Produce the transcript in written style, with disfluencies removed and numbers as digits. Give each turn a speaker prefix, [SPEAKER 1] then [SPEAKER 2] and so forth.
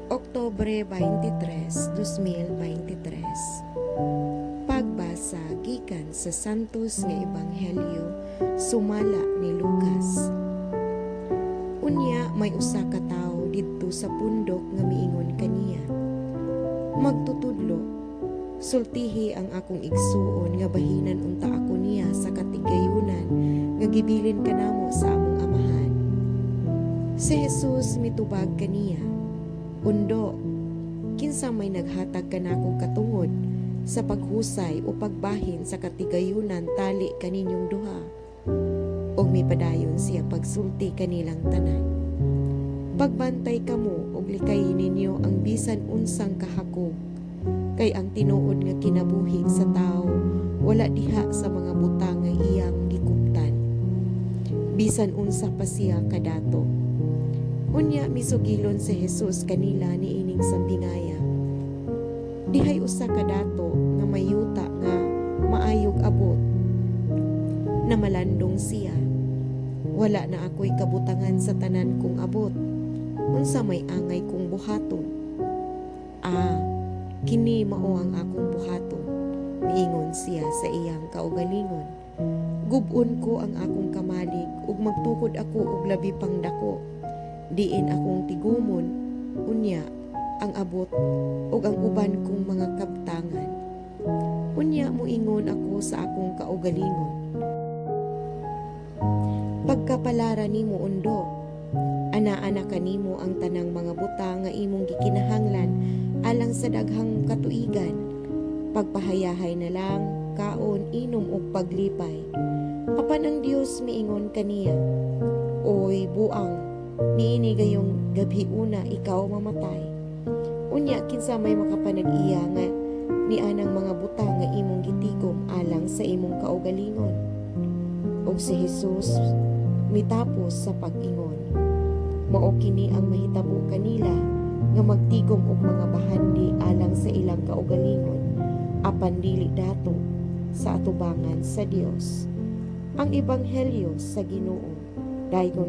[SPEAKER 1] Oktubre 23, 2023. Pagbasa gikan sa Santos nga Ebanghelyo sumala ni Lucas. Unya may usa ka tawo didto sa pundok nga miingon kaniya, "Magtutudlo, sultihi ang akong igsuon nga bahinan unta ako niya sa katigayunan nga gibilin kanamo sa among amahan." Si Jesus mitubag kaniya, "Undo, kinsa may naghatag kanakong katungod sa paghusay o pagbahin sa katigayunan tali kaninyong duha?" Ug mipadayon siya pagsulti kanilang tanan, "Pagbantay kamo ug likayi ninyo ang bisan unsang kahakog, kay ang tinuod nga kinabuhi sa tawo wala diha sa mga butang nga iyang gikuptan, bisan unsa pa siya kadato." Unya misugilon si Jesus kanila niining sambingaya, "Dihay usa ka dato nga may yuta nga maayog abot. Namalandong siya, 'Wala na ako'y kabutangan sa tanan kong abot. Unsa may angay kong buhaton? Ah, kini mao ang akong buhaton,' miingon siya sa iyang kaugalingon. 'Gub-on ko ang akong kamalig ug magtukod ako og labi pang dako, diin akong tigumon unya ang abot ug ang uban kong mga kabtangan. Unya moingon ako sa akong kaugalingon, Pagkapalara nimo, undo. Anaa na kanimo ang tanang mga butang nga imong gikinahanglan alang sa daghang katuigan. Pagpahayahay na lang, kaon, inom ug paglipay.' Apan ang Dios miingon kaniya, 'Oy buang, niini gayong gabhiona ikaw mamatay. Unya kinsa may makapanag-iya nga nianang mga butang nga imong gitigom alang sa imong kaugalingon?'" Ug si Jesus mitapos sa pag-ingon, "Mao kini ang mahitabo kanila nga magtigom og mga bahandi alang sa ilang kaugalingon apan dili dato sa atubangan sa Dios." Ang Ebanghelyo sa Ginoo. Daygon.